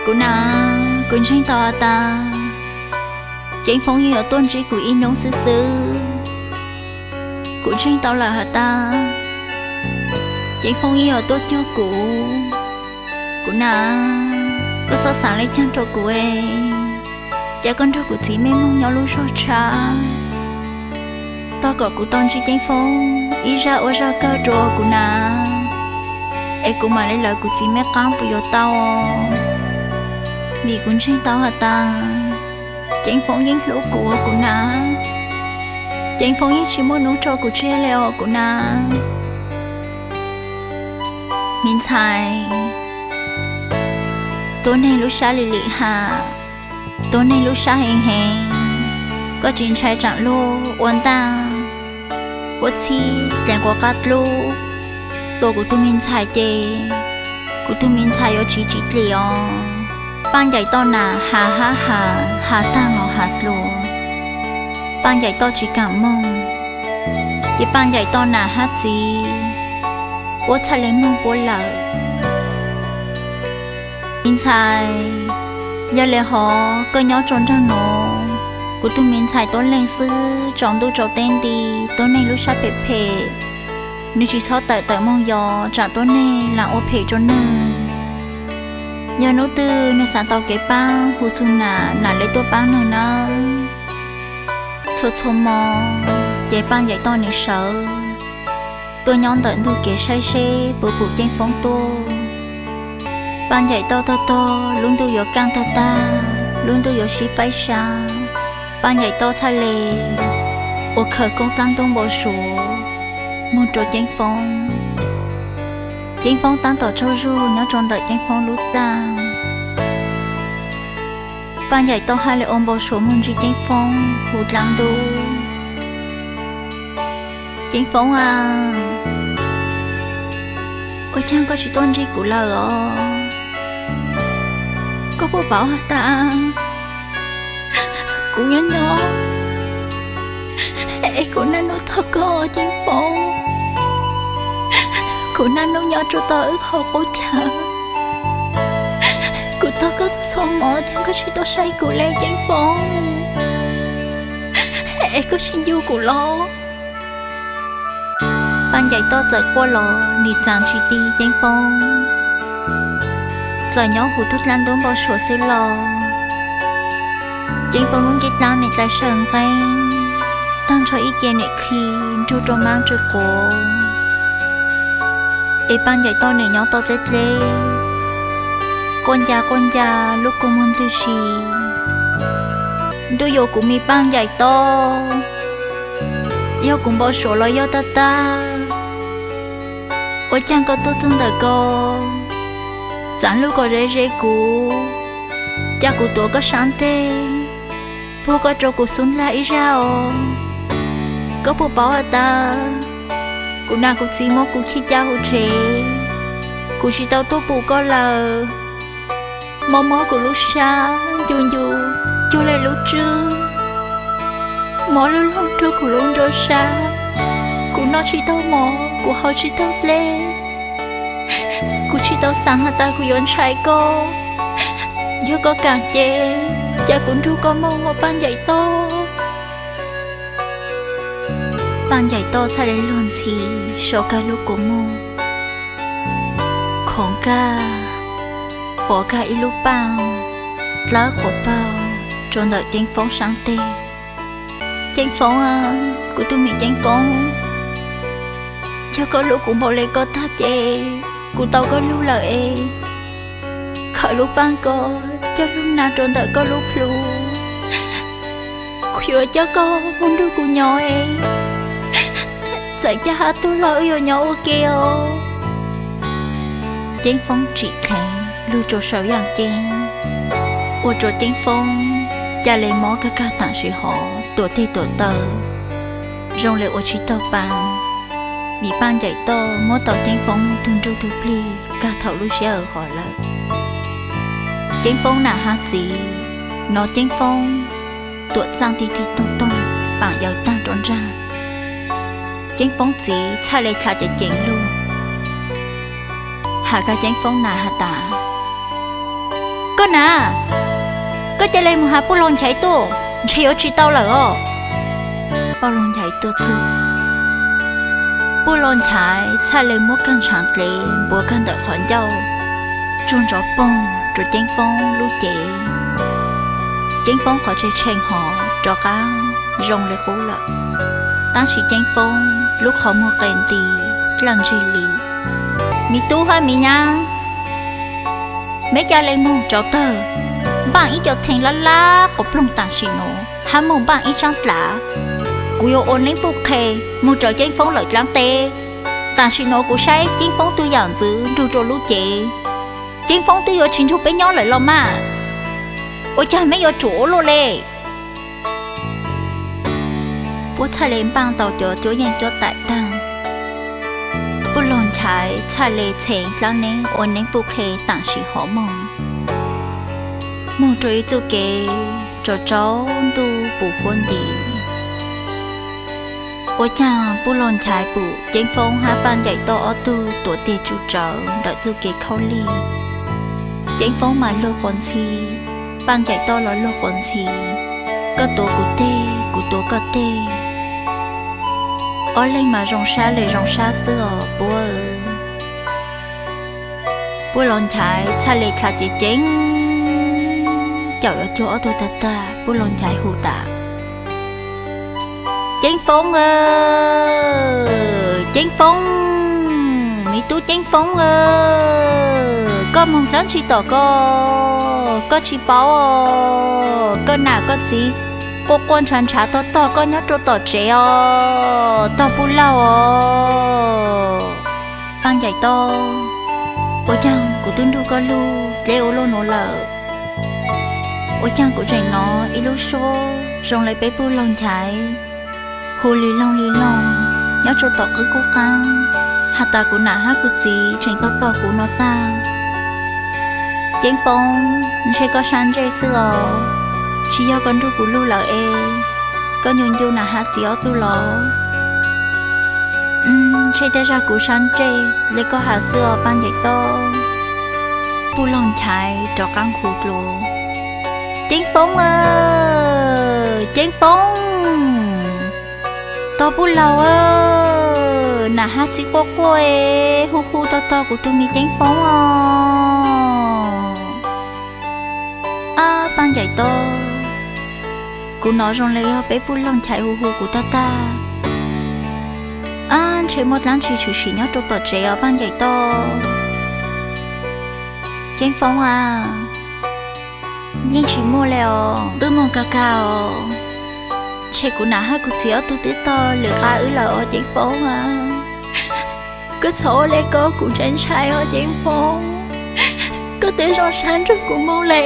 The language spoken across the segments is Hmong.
Kuv nas, kuv ntseeg tau has tas Ceeb Foob yeej yuav tuaj ntsib kuv ib hnub xwb xwb. Kuv ntseeg tau lawm has tas Ceeb Foob yeej yuav tuaj cuag kuv. Kuv nas, koj txhob xaav le caag rua kuv es, ca koj nrug kuv txiv mej moog nyob lub zog tshab, tog kom kuv tau ntsib Ceeb Foob ib zag ua zag kawg rua kuv nas, es kuv maam le lawv kuv txiv mej qaab puas yuav tau, vim kuv ntseeg tau has tas Ceeb Foob yeej hlub kuv os kuv nas. Ceeb Foob yeej tsi muaj nub rua kuv tseg le os kuv nas. Mi ntxhais, tuab neeg lub sab lim lim has, tuab neeg lub sab heev heev, koj tsi ntshai tsaam luag ua ntaaj ua txhib dlees quas qab dlub tua kuv tug mi ntxhais ces kuv tug mi ntxhais yuav tsiv tsim dlim os. Paaj Ncaim Toj nas has hab has, has taag los has dlua, Paaj Ncaim Toj tsi kaam moog, ces Paaj Ncaim Toj nam hab txiv puab txhaj le moog puab lawm. Mi ntxhais, yog le hov koj nyob rua nraag nuav, kuv tug mi ntxhais tuab leeg xwb tsaus ntuj tsaus teb nti, tuab neeg lub sab phem phem, nwg tsi txhob tawm tawm moog yos tsaam tuab neeg laam ua phem rua nwg. Yog nub twg nwg xaav tau kev paab hu txug nam, nam le tuaj paab nwg nawb. Txhua txhua mo ces Paaj Ncaim Toj nwg sawv tuaj nyob ntawm ntug kev saib seb puas pum Ceeb Foob tuaj. Paaj Ncaim Toj tog tog lub ntuj yuav kaaj tag tag, lub ntuj yuav sib faib sab, Paaj Ncaim Toj txhaj le ua khawm koob dlaab ntub npau suav moog rua Ceeb Foob. Ceeb Foob taab tom tsaug zug nyob rua ntawm Ceeb Foob lub taag. Paaj Ncaim Toj hab le ua npau suav moog ntsib Ceeb Foob huv dlaab ntub. Ceeb Foob a, ua caag koj tsi tuaj ntsib kuv lawm os? Koj puas paub has tas kuv nyob nyob es kuv naj nub tog koj Ceeb Foob. Kuv naj nub nyob rua tog wb qhov qub chaw. Kuv tog koj txhua txhua mo, caag koj tsi tuaj saib kuv le Ceeb Foob? Es koj tsi ncu kuv los? Paaj Ncaim Toj txawm quaj los nim txaam tsi ti Ceeb Foob, txawm nyob huv tug dlaab ntub npau suav xwb los Ceeb Foob lub ncej dlaab nim dlai sawv nqeeb, taag nrho ib ce nim khi nrug rua maab rua quav. Es Paaj Ncaim Toj nim nyob tau dleb dleb, quaj nca quaj nca lub kua muag ntwg si. Ntuj, yuav kuv mi Paaj Ncaim Toj, yog kuv npau suav los yog tag tag, ua caag koj tuaj txug ntawm ko, txaam lug kom ze ze kuv, ca kuv tuav koj saab teg, puag koj rua kuv xub ntag ib zag os. Koj puas paub has tas kuv nam kuv txiv muab kuv chij ca huv tsev, kuv tsi tau tuaj pum koj lawm. Mob mob kuv lub sab, ncu ncu cuag le lub tswb, mob lug lug rua kuv lub nruab sab. Kuv noj tsi tau mov, kuv haus tsi tau dlej, kuv tsi tau xaav has tas kuv yuav ntshai koj. Yog koj kaam ces ca kuv nrug koj moog os Paaj Ncaim Toj. Paaj Ncaim Toj txhaj le luag ntxhi sau kag lub kua muag, khoov kag, pov kag ib lub paaj dlawb quas paug rua ntawm Ceeb Foob saab teg. Ceeb Foob a, kuv tug mi Ceeb Foob, yog koj hlub kuv npaum le ko tag ces kuv tau koj lug lawm es, khawm lub paaj ko coj lug na rua ntawm koj lub plhu. Kuv yuav coj koj moog nrug kuv nyob es, txawm ca hab tuag los wb yuav nyob ua ke os. Ceeb Foob tsim dheev lug rua sau yaaj ceeb, ua rua Ceeb Foob ca le mob kag kag taam sim hov tuam teg tuam taw, zoo le ua tsi taug paa, vim Paaj Ncaim Toj muab tau Ceeb Foob tug nruj tug plig kag thaum lub sij hawm hov lawm. Ceeb Foob nam hab txiv nov Ceeb Foob tuam txaaj tig tig toog toog paam yaws taag rua nraag. Ceeb Foob txiv txhaj le ca ceev ceev lug has kag Ceeb Foob nam has tas, Koj na, koj cia li mus hais Pub Laug Nchaiv tuaj, ntshe yuav tsis tau lawm os. Pub Laug Nchaiv tuaj txog, Pub Laug Nchaiv txhaj li muab kag ntshaav dlev npuav kag ntawm qhov ncauj, tsuag ntsoov poog rua Ceeb Foob lub cev. Ceeb Foob qhov tshee tshee hov rov qaab zoo li qub lawm, tab sis Ceeb Foob lub qhov muag qes nti dlaaj ntseg li. Me tub hab me nyab, meb ca le moog rauv tawg, npaaj ib co thee lab lab quas ploog taam sim nuav hab moog npaaj ib tsaab dlav. Kuv yuav ua neeb puj qhe moog raws Ceeb Foob lawm dlaab teb. Taam sim nuav kuv saib Ceeb Foob tug yaam ntxwv nrug rua lub cev, Ceeb Foob twb yuav tsis nrug peb nyob lawm los mas. Ua caag meb yuav tsum ua luaj le? Puab txhaj le npaaj tau cov cuab yeej cuab taim taag. Pub Laug Nchaiv txhaj le txheev dlaab neeb ua neeb puj qhe taam sim hov moog, moog rua ib txuj kev tsaus tsaus ntuj pum huab nti. Ua caag Pub Laug Nchaiv pum Ceeb Foob hab Paaj Ncaim Toj ob tug tuav teg tsuj tsawv ntawm txuj kev khaub lig. Ceeb Foob mas luag quas ntxhi, Paaj Ncaim Toj los luag quas ntxhi, koj tuav kuv teg, kuv tuav koj teg, ob leeg mas zoo sab le zoo sab xwb os puab. Pub Laug Nchaiv txhaj le dlha ceev ceev, caum yuav cuag ob tug tag tag, Pub Laug Nchaiv hu tas, Ceeb Foob aw, Ceeb Foob, me tub Ceeb Foob aw, koj moog dlaab tsi tom ko, koj tsis paub os, koj nam koj txiv quaj quaj ntshav ntshav tog tog koj nyob rua tom tsev os, tog Pub Laug os. Paaj Ncaim Toj, ua caag kuv twb nrug koj lug dleb ua luaj nuav lawm, ua caag kuv tseem nov ib lub suab zoo le peb Pub Laug Nchaiv hu li loog li loog nyob rua tom qwb qub qaab, has tas kuv nam hab kuv txiv tseem tog tog kuv no tag. Ceeb Foob, ntshe koj sab ntsej xwb os, tsis yog koj nrug kuv lug lawm es, koj ncu ncu nam hab txiv ob tug los? Ntshe tej zag kuv sab ntsej le koj has xwb os Paaj Ncaim Toj. Pub Laug Nchaiv rov qaab hu dlua, Ceeb Foob aw, Ceeb Foob, tog Pub Laug aw, nam hab txiv quaj quaj es hu hu tog tog kuv tug me Ceeb Foob os. Ab Paaj Ncaim Toj, kuv nov zoo le yog peb Pub Laug Nchaiv hu hu kuv tag tag. Ab ntshe muaj dlaab tsi tshwm sim nyob rua tom tsev os Paaj Ncaim Toj. Ceeb Foob aw, yeej tsis muaj le os, wb moog kag kag os. Ntshe kuv nam hab kuv txiv ob tug twb tog lwm qab wb lawm os Ceeb Foob aw. Koj txhob ua le ko kuv ntshai ntshai os Ceeb Foob. Koj twb zoo sab nrug kuv moog le,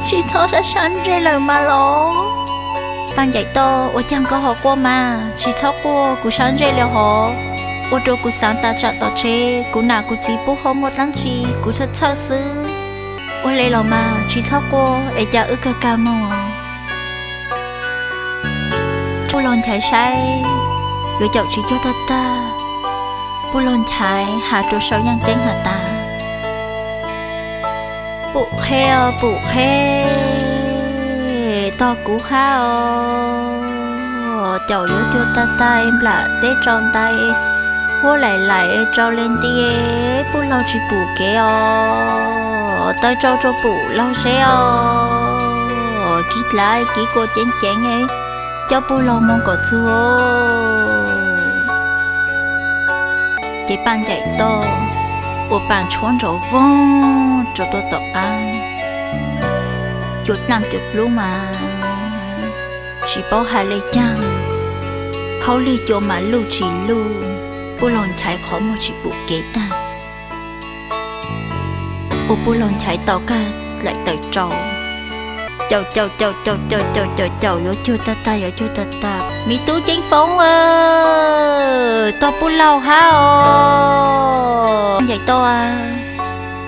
tsis txhob sab sab ntsej lawm mas los. Paaj Ncaim Toj, ua caag koj ho quaj mas, tsis txhob quaj, kuv sab ntsej le hov. Ua rua kuv xaav tas tsam tom tsev kuv nam kuv txiv puab ho muaj dlaab tsi kuv txhawj txhawj xwb. Ua le los mas tsis txhob quaj es ca wb kag kag moog. Pub Laug Nchaiv saib yuav caum tsis cuag tag tag, Pub Laug Nchaiv has rua sau yaaj ceeb has tas, Pum qhe os, pum qhe, tog kuv hab os. Caum yuav cuag tag tag, nplam teb tsau ntais, huab laim laim tsau le nti, Pub Laug tsis pum kev os. Taw tsau rua pum laug seb os. Kiv dlav kiv kua ceev ceev, coj Pub Laug moog kom txug. Ces Paaj Ncaim Toj ua paas tshuab ntsov voog rua tuaj tom qaab, cua dlaaj cua dlub mas tsis paub has le caag, khaub lig cua mas luj tsis luj, Pub Laug Nchaiv qhov muag tsis pum kev tag. Ua Pub Laug Nchaiv tau kag dlaim taw tsau, caum caum caum caum caum caum caum caum yuav cuag tag tag yuav cuag tag tag. Me tub Ceeb Foob aw, tog Pub Laug hab os. Ncaim Toj,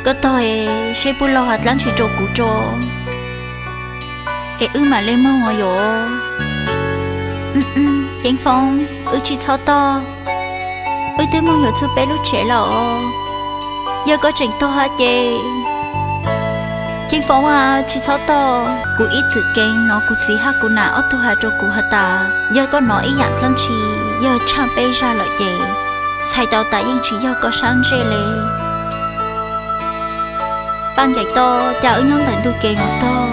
koj tog es seb Pub Laug has dlaab tsi rua kuv tso es wb mam le moog os yom. Ceeb Foob, wb tsis txhob tog, wb twb moog yuav txug peb lub tsev lawm os. Yog koj tseem tog hab ces Ceeb Foob a, tsis txhob tog. Kuv ib txwm keev hnov kuv txiv hab kuv nam ob tug has rua kuv has tas, yog koj hnov ib yaam dlaab tsi yog tshaaj peb zag lawm ces txhais tau tas yeej tsis yog koj sab ntsej le. Paaj Ncaim Toj, ca wb nyob ntawm ntug kev nuav tog,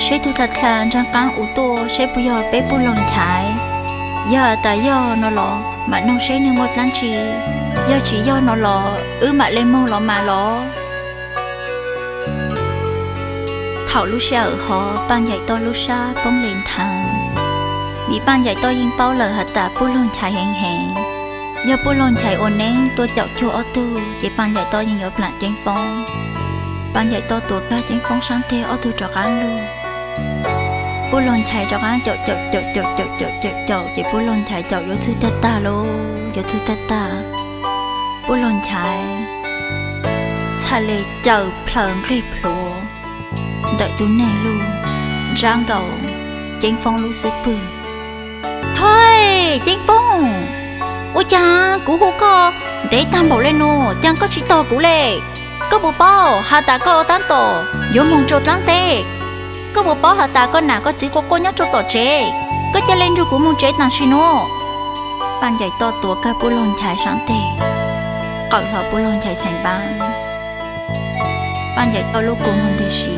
seb tug dlha dlha ntsaag qaab ua tuaj seb puas yog peb Puj Laug Nchaiv. Yog has tas yog no los mam noog seb nwg muaj dlaab tsi, yog tsis yog no los wb mam le moog los mas los. Thaum lub sij hawm hov Paaj Ncaim Toj lub sab poob le nthav, vim Paaj Ncaim Toj yeej paub lawm has tas Puj Laug Nchaiv heev heev. Yog Puj Laug Nchaiv ua neeb tuaj caum cuag ob tug ces Paaj Ncaim Toj yeej yuav plam Ceeb Foob. Paaj Ncaim Toj tuav kag Ceeb Foob saab teg ob tug rov qaab lug. Puj Laug Nchaiv rov qaab caum caum caum caum caum caum caum caum ces Puj Laug Nchaiv caum yuav txug tag tag lauj, yuav txug tag tag. Puj Laug Nchaiv txhaj le caws plhaws nqeg plhuav ntawm tug neeg lug ntsab nkaus Ceeb Foob lub xub pwg. Thov, Ceeb Foob, ua caag kuv hu koj ntev tag npaum le nuav caag koj tsis tog kuv le? Koj puas paub has tas koj tab tom yuav moog rua dlaab teb? Koj puas paub has tas koj nam koj txiv quaj quaj nyob rua tom tsev? Koj ca le nrug kuv moog tsev tam sim nuav. Paaj Ncaim Toj tuav kag Puj Laug Nchaiv saab teg, qawm hlo Puj Laug Nchaiv txhais npaab. Paaj Ncaim Toj lub kua muag ntws si,